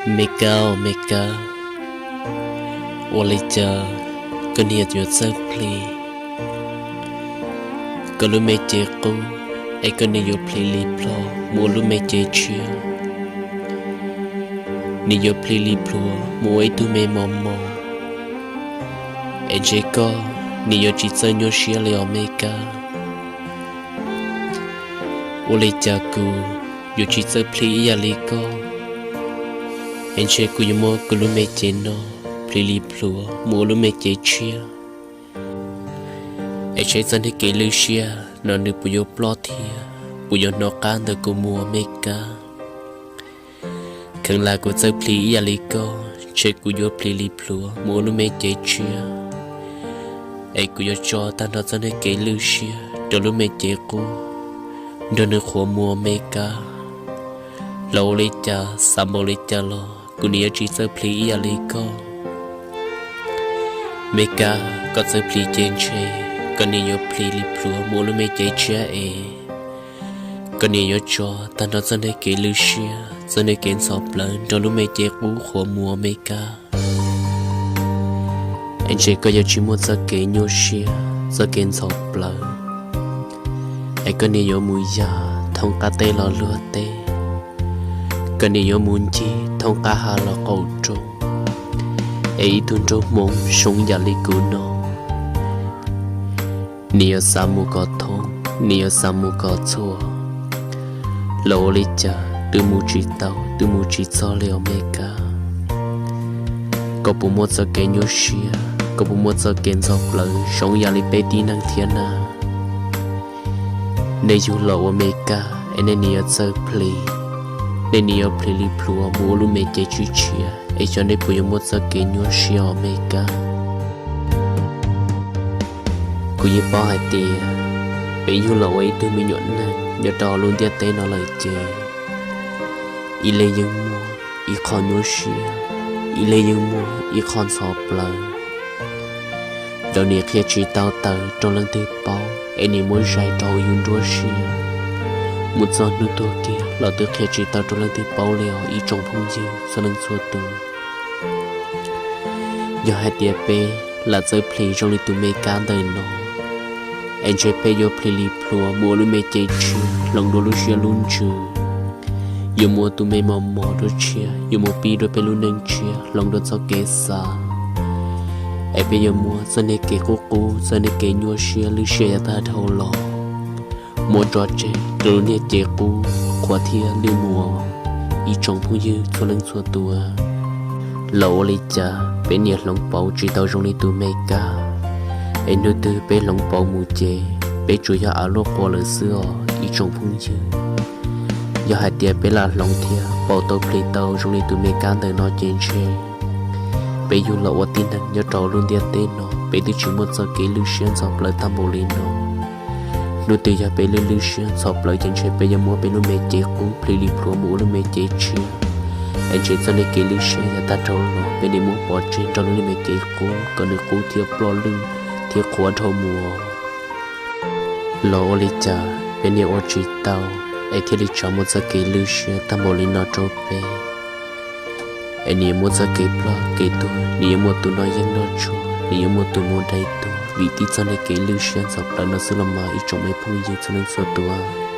Me Kab, me Kab, ua li cas koj niam yuav txawj plhis koj lub me cev qub, es koj niam yuav plhis li plhuav mus ua lub me cev tshiab? Nws yuav plhis li plhuav mus ua ib tug me mos mos, es ntshe koj niam yuav tsis txawj nyuaj siab li os me Kab. Ua li cas kuv yuav tsis txawj plhis ib yam li koj, es ntshe kuv yuav muab kuv lub me cev no plhis li plhuav mus ua lub me cev tshiab, es saib txoj niag kev lwj siab no nws puas yuav ploj thiab puas yuav hnov qab ntawm kuv mus me Kab. Kheev lam kuv txawj plhis ib yam li koj, ntshe kuv yuav plhis li plhuav mus ua lub me cev tshiab, es kuv yuav tso tag nrho txoj niag kev lwj siab rau lub me cev qub, nrog nws qhuav mus me Kab. Los ua li cas xav npaum li cas los kuv niam yuav tsis txawj plhis ib yam li koj. Me Kab, koj txawj plhis ces ntshe koj niam yuav plhis li plhuav mus ua lub me cev tshiab es koj niam yuav tso tag nrho txoj niag kev lwj siab, txoj niag kev ntxhov plawv nrog lub me cev qub qhuav mus me Kab. Es ntshe koj yuav tsis muaj txoj kev nyuaj siab, txoj kev ntxhov plawv, es koj niam yuav mus yam thoob qab teb los luag teb, koj niam yuav mus ncig thoob qab hav los qaum roob, es ib tug nraug Hmoob zoo yam li kuv no, nws yuav xav mus kom thoob, nws yuav xav mus kom txhua, los ua li cas twb mus tsis tau, twb mus tsis txog li os me Kab. Koj puas muaj txoj kev nyuaj siab, koj puas muaj txoj kev ntxhov plawv zoo yam li peb tib neeg thiab na? Nej yug los ua me Kab es nej niam yuav txawj plhis, nej niam yuav plhis li plhuav mus ua lub me cev tshiab tshiab, es xyov nej puas yuav muaj txoj kev nyuaj siab os me Kab. Kuv yeej paub hais tias peb yug los ua ib tug me nyuam neeg nyob rau lub ntiaj teb no lawm ces ib leeg yeej muaj ib qho nyuaj siab, ib leeg yeej muaj ib qho ntxhov plawv. Txawm niam qhia tsis tau tawm rau leej twg paub es niam muab zais rau hauv yus nruab siab, mus txog hnub tuag kiag los twb qhia tsis tau rau leej twg paub li os ib tsoom phooj ywg txhua leej txhua tus. Yog hais tias peb lam txawj plhis zoo li tus me Kab ntawm no, es ntshe peb yuav plhis li plhuav mus ua lub me cev tshiab hloov dua lub siab lub ntsws, yuav mus ua tus me mos mos dua tshiab, yuav mus pib dua peb lub neej tshiab hloov dua txoj kev xav, es peb yuav muaj txoj niag kev qub qub, txoj niag kev nyuaj siab lwj siab yav tag dhau los muab tso tseg rau lub niag cev qub qhuav thiab lwj mus os ib tsoom phooj ywg txhua leej txhua tus. Los ua li cas peb niam hloov pauv tsis tau zoo li tus me Kab, es hnub twg peb hloov pauv mus ces peb tsuas yog av luaj qua lawm xwb os ib tsoom phooj ywg. Yog hais tias peb lam hloov thiab pauv tau plhis tau zoo li tus me Kab ntawm no ces ntshe peb yug los ua tib neeg nyob rau lub ntiaj teb no peb twb tsis muaj txoj kev lwj siab ntxhov plawv tag npaum li no. Hnub twg yog peb lwj lwj siab ntxhov plawv ces ntshe peb yuav muab peb lub me cev qub plhis li plhuav mus ua lub me cev tshiab, es ntshe txoj niag kev lwj siab yav tag dhau los peb niam muab pov tseg nrog lub niag me cev qub kom nws qub thiab ploj lwj thiab qhuav dhau mus. Los ua li cas peb niam ua tsis tau es thiaj li tso muaj txoj kev lwj siab tag npaum li no rau peb, es nws yuav muaj txoj kev ploj kev tuag, nws yuav muaj tus noj yeeb noj tshuaj, nws yuav muaj tus mus dai tuag vim tib txoj niag kev lwj siab ntxhov plawv no xwb los mas ib tsoom me phooj ywg txhua leej txhua tus.